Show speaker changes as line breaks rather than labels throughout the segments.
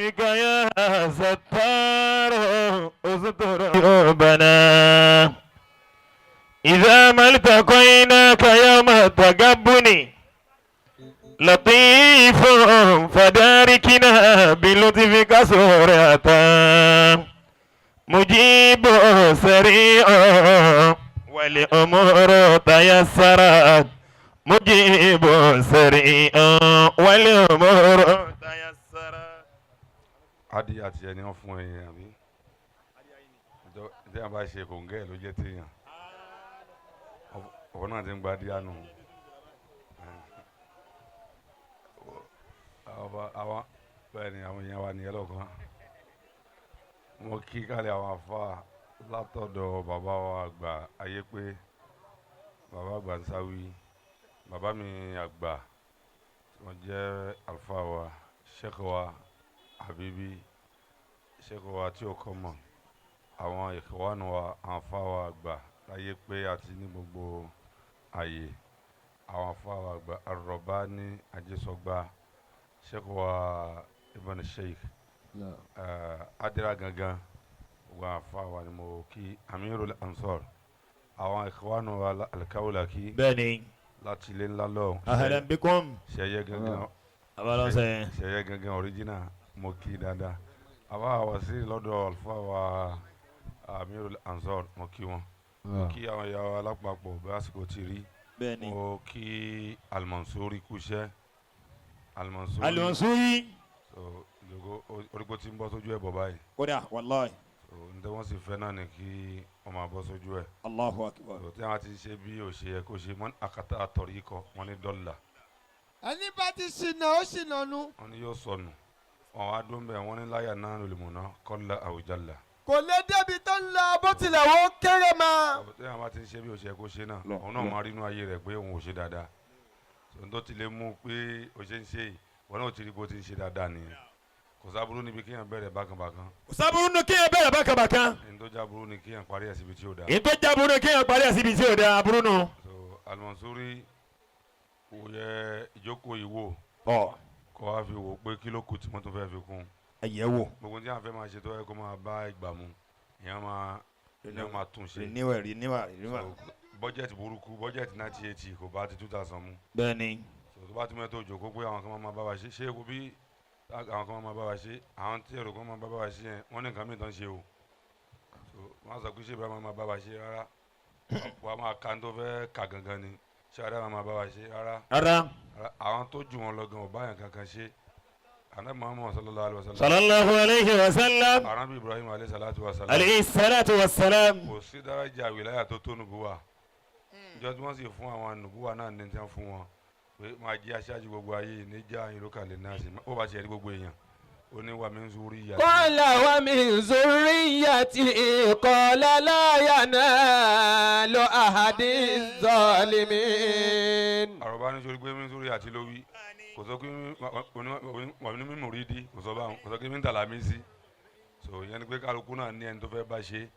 بلطفك يا ستار استر عيوبنا إذا ما التقيناك يوم التغبن لطيف فداركنا بلطفك سرعة مجيب سريع والأمور تيسرت مجيب سريع والأمور تيسرت.
Adi àti ẹni wọn fún ẹyìn àbí tí a bá ṣe kòǹgẹ́ ẹ̀ ló jẹ́ téèyàn ọ̀pọ̀ náà ti ń gba díà nù. Àwọn bẹ́ẹ̀ ni àwọn èèyàn wa nìyẹn lọ́kàn. Mo kí kálí àwọn afa látọ̀dọ̀ bàbá wa àgbà ayé pé bàbá àgbà ń sáwí bàbá mi àgbà tí wọ́n jẹ́ àlùfáà wa sheikh wa habibi sheikh wa tí ó kọ́ mọ̀ àwọn ìkọ́wánu wa àwọn afa wa àgbà láyé pé àti ní gbogbo àyè àwọn afa wa àgbà arọ̀bá ní ajésọgbà sheikh wa ibn sheikh adira gangan gbogbo àwọn afa wa ni mo kí amirul ansor àwọn ìkọ́wánu wa alikawulaki
Bẹ́ẹ̀ni.
láti ilé ńlá lọ.
Ahlan bikum.
Sẹyẹ gangan.
Abalọ́sẹ̀.
Sẹyẹ gangan original mo kí dáadáa àbá wa sí lọ́dọ̀ àlùfáà wa amirul ansor mo kí wọn mo kí àwọn ìyá wa lápapọ̀ bí àsìkò ti rí.
Bẹ́ẹ̀ni.
Mo kí alimansori kúṣẹ́ alimansori.
Alimansori.
So ìjọba orígbó tí ń bọ́ sójú ẹ̀ bọ̀ báyìí.
Kódà wàláhi.
So ǹjẹ́ wọ́n sì fẹ́ náà ni kí wọ́n máa bọ́ sójú ẹ̀.
Allahu akbar.
So tí wọ́n ti ṣe bí ó ṣe yẹ kó ṣe mọ́ àkàtà àtọ̀rí kọ wọ́n ní dọ́là.
Ẹni bá ti ṣìnà ó ṣìnà nu.
Wọ́n ní yóò sọnù wọn wá dún bẹ́ẹ̀ wọ́n ní láyà náà lòlùmọ̀nà kọ́lá àwùjálà.
Kò lè débi tó ń lọ bó tilẹ̀ wọ́n kéré ma.
Tí wọ́n bá ti ń ṣe bí ó ṣe yẹ kó ṣe náà òun náà máa rí inú ayé rẹ̀ pé òun ò ṣe dáadáa. So n tó ti lè mú pé ó ṣe ń ṣe yìí wọn náà ti rí bó ti ń ṣe dáadáa nìyẹn. Kò sábúrú níbi kéèyàn bẹ̀rẹ̀ bákanbákan.
Kò sábúrú ní kéèyàn bẹ̀rẹ̀ bákanbákan.
N tó jáburú ni kéèyàn parí ẹ̀ síbi tí ó dáa.
N tó jáburú ni kéèyàn parí ẹ̀ síbi tí ó dáa aburú nù.
So Alimansori kò yẹ ìjókòó yìí wò.
Ọ.
Kó wá fi wò pé kí ló kù tí wọ́n tún fẹ́ fi kún.
Ẹ yẹ̀ wò.
Gbogbo tí wọ́n fẹ́ máa ṣe tó yẹ kó máa bá ìgbà mu ìyẹn máa tún ṣe.
Renewal renewal renewal.
So bọ́jẹ̀tì burúkú bọ́jẹ̀tì 1980 kò bá ti 2000 mu.
Bẹ́ẹ̀ni.
So tó bá tún mẹ́tò òjò kó pé àwọn kan máa bá wa ṣe ṣé kó bí àwọn kan máa bá wa ṣe àwọn tí èrò kan máa bá wa ṣe yẹn wọ́n ní nǹkan mìíràn ṣe o. So wọ́n sọ pé ṣé ìbára máa bá wa ṣe rárá wọ́n máa ka tó fẹ́ ka gangan ni ṣé àdá máa bá wa ṣe rárá.
Rárá.
Àwọn tó jù wọn lọ gan ọba yẹn kankan ṣe. Ànábì Muhammad sallallahu alaihi wasallam.
Sallallahu alaihi wasallam.
Ànábì Ibrahim alayhi salatu wa salam.
Alayhi salatu wa salam.
Kò sí daraja wìláyà tó tó nùbúwa. Ìjọ tí wọ́n sì fún àwọn nùbúwa náà ní tí wọ́n fún wọn pé máa jẹ́ aṣáájú gbogbo ayé níjà ìrókàlẹ̀ náà sí ó bá ṣe rí gbogbo èèyàn ó ní wa min zuriyati.
Qala wa min zuriyati qala la yanalu ahadi zalimin.
Àròbá ní sori pé min zuriyati ló wí kò sọ pé wà ní mímú rí di kò sọ báwọn kò sọ pé mi ń tàlà mí sí. So ìyẹn ni pé kálukú náà ní ẹni tó fẹ́ bá ṣe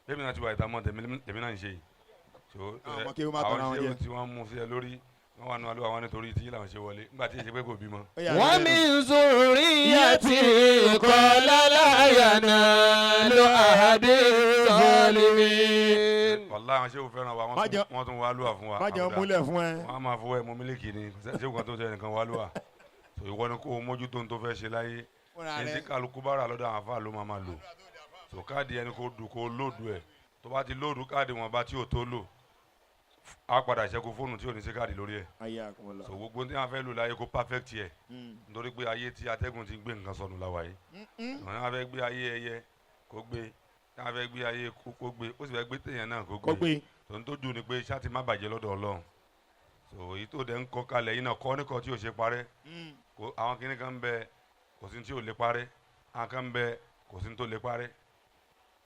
bẹ́ẹ̀ mi náà ti wà ìtàmọ́ tèmi náà ń ṣe. So àwọn ṣé tí wọ́n mú sí ẹ lórí wọ́n wà nù alẹ́ àwọn nítorí tí làwọn ṣe wọlé nígbà tí èsì pé kò bímọ.
Wa min zuriyati qala la yanalu ahadi zalimin.
Wàláhì àwọn ṣéwù fẹ́ràn wa wọ́n tún wá lúwà fún wa.
Má jẹun múlẹ̀ fún ẹ.
Wọ́n á máa fọwọ́ ẹ mú mílíkì ni ṣéwù kan tó ṣe nìkan wá lúwà. So ìwọ ni kó o mójútó ní tó fẹ́ ṣe láyé ní tí kálukú bá rà lọ́dọ̀ àwọn afáà ló máa lò. So káàdì ẹni kó dùn kó lóòdù ẹ̀ tó bá ti lóòdù káàdì wọn bá tí ò tó lò a padà ṣẹ́kù fóònù tí ò ní sí káàdì lórí ẹ̀. So gbogbo tí wọ́n fẹ́ lò láyé kó perfect yẹ nítorí pé ayé tí atẹ́gùn ti gbé nǹkan sọnù la wà yìí. Wọ́n fẹ́ gbé ayé ẹyẹ kó gbé wọ́n fẹ́ gbé ayé kó gbé ó sì fẹ́ gbé téèyàn náà kó gbé. Tó ń tó dùn ni pé ṣáà ti má bàjẹ́ lọ́dọ̀ Ọlọ́run. So èyí tó dẹ̀ ń kọ́ kalẹ̀ yìí náà kọ́ níkọ́ tí ò ṣe parẹ́. Àwọn kinní kan ń bẹ kò sí tí ò lè parẹ́ àwọn kan ń bẹ kò sí tó lè parẹ́.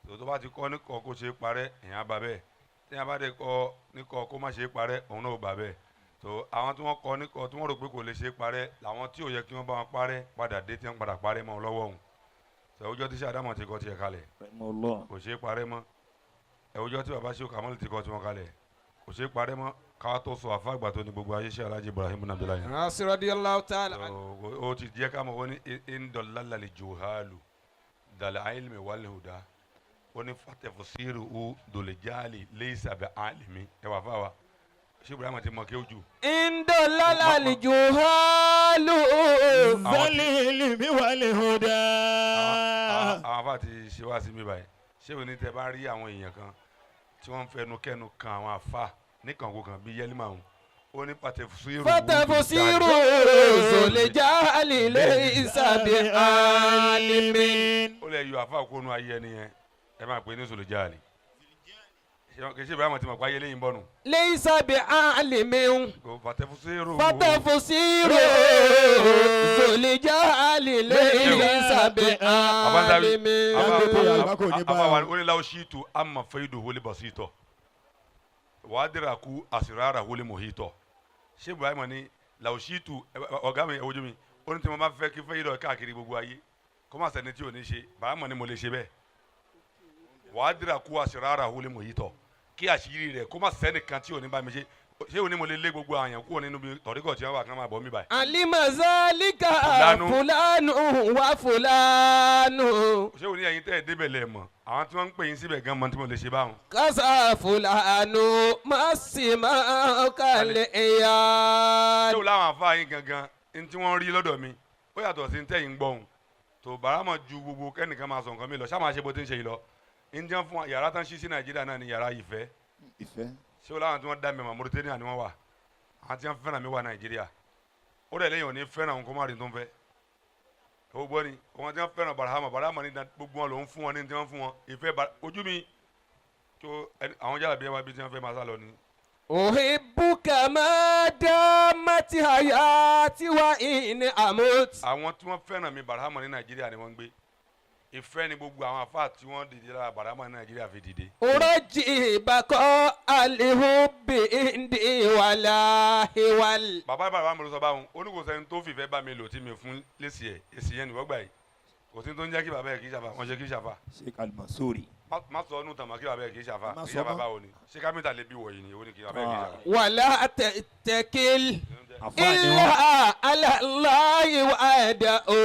So tó bá ti kọ́ níkọ́ kó ṣe parẹ́ èèyàn á bá bẹ́ẹ̀ tí a bá dé kọ níkọ kó má ṣe parẹ́ òun náà ò bà bẹ́ẹ̀. So àwọn tí wọ́n kọ níkọ tí wọ́n rò pé kò lè ṣe parẹ́ làwọn tí ò yẹ kí wọ́n bá wọn parẹ́ padà dé tí wọ́n padà parẹ́ mọ́ lọ́wọ́ òun. So ẹwùjọ́ tí sàdámọ̀ ti kọ tiẹ̀ kalẹ̀ kò ṣe parẹ́ mọ́. Ẹwùjọ́ tí bàbá ṣe kàmọ́lì ti kọ tiwọn kalẹ̀ kò Kò ṣeé parẹ́ mọ́ káwá tó sọ àfa àgbà tó ní gbogbo ayé ṣe Alhaji Ibrahim Abdullahi.
Nasir radiyallahu ta'ala anhu.
O ti jẹ́ ká mọ̀ wọ́n ní ndọ̀lálàlẹ̀ johalu dàlẹ́ àìlmi wàlúùdá ó ní fatẹ̀fọ̀sírù u dòlẹ́jáàlì lẹ́yìísàbẹ̀ àlìmí ẹ wà fáwa ṣé Ibrahim ti mọ kí ó jù.
Indolala lijuhalu.
Zalilimi wal huda.
Àwọn afa ti ṣe wá sí mi báyìí, ṣé òní tẹ bá rí àwọn èèyàn kan tí wọ́n ń fẹnu kẹ́nu kan àwọn afa níkànkó kan bíi yẹ́límà òun, ó ní fatẹ̀fọ̀sírù u
Fatafsiru zulijali laysa bi alimin.
Ó lè yọ àfa kónú ayé ẹni yẹn, ẹ máa pè é ní sòlójáàlì. Kì í ṣe Ibrahim ti mọ̀ pé ayé lẹ́yìn bọ́nu.
Laysa bi alimin.
Kò fatẹ̀fọ̀sírù.
Fatafsiru zulijali laysa bi alimin.
Abawa onílàwọ̀ ṣíìtù ama fẹ́ẹ́dù wọlé basitọ̀ wàá dira kú àsìrárà wọlé mọ̀hítọ̀. Ṣé Ibrahim ní làwọ̀ ṣíìtù ọ̀gá mi ẹ̀wọ́jú mi, ó ní tí mo bá fẹ́ kí fẹ́ẹ́dù káàkiri gbogbo ayé kó má sẹ́ni tí ò ní ṣe, Ibrahim ní mo lè ṣe bẹ́ẹ̀. Wàá dira kú àsìrárà wọlé mọ̀hítọ̀, kí àṣírí rẹ̀ kó má sẹ́ni kan tí ò ní bá mi ṣe. Ṣé òní mo lè lé gbogbo àyàn kúrò nínú bí tọ̀ríkọ̀ tí wọ́n wà kán máa bọ̀ mí báyìí.
Alima zalika
Fulanu.
Fulanu wa fulanu.
Ṣé òní ẹ̀yin tẹ́ ẹ̀ débẹ̀ lẹ̀ mọ̀, àwọn tí wọ́n ń pè yín síbẹ̀ gan mọ̀ tí mo lè ṣe báwọn.
Kasa fulanu masima kal iyad.
Ṣé o láwọn àfa yín gangan ní tí wọ́n rí lọ́dọ̀ mi ó yàtọ̀ sí ní tẹ́yìn gbọ́hùn tó bàrámọ̀ ju gbogbo kẹ́nìkan máa sọ nǹkan mi lọ, ṣá máa ṣe bó ti ń ṣe yìí lọ. Ní tí wọ́n fún wa yàrá tán ṣí sí Nàìjíríà náà ni yàrá ìfẹ́.
Ìfẹ́.
Ṣé o láwọn tí wọ́n dá mi mọ̀, Mauritania ni wọ́n wà, àwọn tí wọ́n fẹ́ràn mi wà Nàìjíríà. Ó dẹ̀ lẹ́yìn òní fẹ́ràn òun kó má rí tó ń fẹ́. Ó gbọ́ ni àwọn tí wọ́n fẹ́ràn Barahama, Barahama ní gbogbo wọn ló ń fún wọn ní tí wọ́n fún wọn ìfẹ́ ojú mi tó àwọn jálàbí ẹ wá bí tí wọ́n fẹ́ máa sá lọ ni.
Uhibbuka ma damati hayati wa in amut.
Àwọn tí wọ́n fẹ́ràn mi Barahama ní Nàìjíríà ni wọ́n ń gbé. Ìfẹ́ ni gbogbo àwọn afá tí wọ́n dìde lára Barahama ní Nàìjíríà fi dìde.
Uraji baqa alihubbi indi wala hiwal.
Bàbá bàbá mi ló sọ báwọn, ó ní kò sẹ́ni tó fìfẹ́ bá mi lò tí mi fún lẹ́sì ẹ̀, èsì yẹn nìwọ́ gbà yìí. Kò sí tó ń jẹ́ kí bàbá yẹ kì í ṣàfà, wọ́n ṣe kì í ṣàfà.
Sheikh Al-Mansuri.
Má sọ ọ́nù tàmá kí bàbá yẹ kì í ṣàfà,
Má
kì í
sọ
ṣàfà
mọ́.
báwo ni? Ṣé kámẹ́tà lè bí wọ̀nyí ni? Ó ní kí bàbá yẹ kì í ṣàfà.
Wala tattakil
Àfáà ni wọ́n.
illa ala Allahi wahdahu.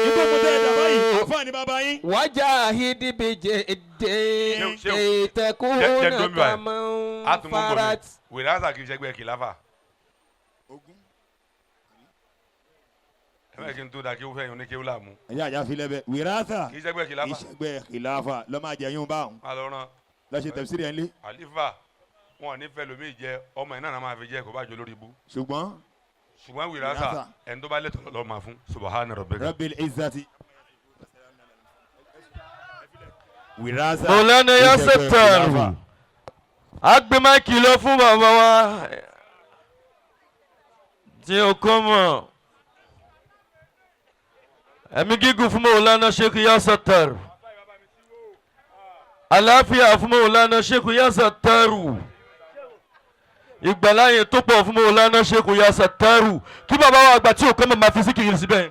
Ikú mo tẹ́ ẹ dàbá yìí, àfáà ni bàbá yín.
وجاهد بجد
Ṣé-
كي
ṣé-
تكون
jẹ́ dómi báyìí.
كمن
A tún mú bọ̀ mi.
فرت.
Wèrè àṣà kì í ṣẹgbẹ́ kìláfà. Ẹ bẹ́ẹ̀ kí n tó da kí ó fẹ́ yín ní kéwú láàmú.
Ẹ̀yà àjà fi lẹ́bẹ̀. Wìrásà.
Kì í ṣẹgbẹ́ kìláfà.
Ìṣẹ́gbẹ́ kìláfà lọ́ máa jẹ yín báwọn.
Má lọ rán
Lọ ṣe tẹ̀síìrì ẹ̀ ń lé.
àlífà wọn ò ní fẹ́ lómi jẹ ọmọ ẹ̀ náà máa fi jẹ kó bá jọ lórí ibú.
Ṣùgbọ́n
Ṣùgbọ́n wìrásà
Wìrásà.
ẹni tó bá lẹ́tọ̀ọ́ lọ́ọ́ máa fún. Subahana rabbika.
Rabbil Izzati. Wìrásà.
Mọ̀lánà
Ìṣẹ́gbẹ́
Yasser
kìláfà.
A gbé máìkì lọ fún bàbá wa tí o kọ́ mọ̀, ẹ̀mí gígùn fún Mọ̀lánà Sheikh Yasser, àlàáfíà fún Mọ̀lánà Sheikh Yasser, ìgbàláyè tó pọ̀ fún Mọ̀lánà Sheikh Yasser, kí bàbá wa àgbà tí o kọ́ mọ̀ máa fi síkìrì síbẹ̀.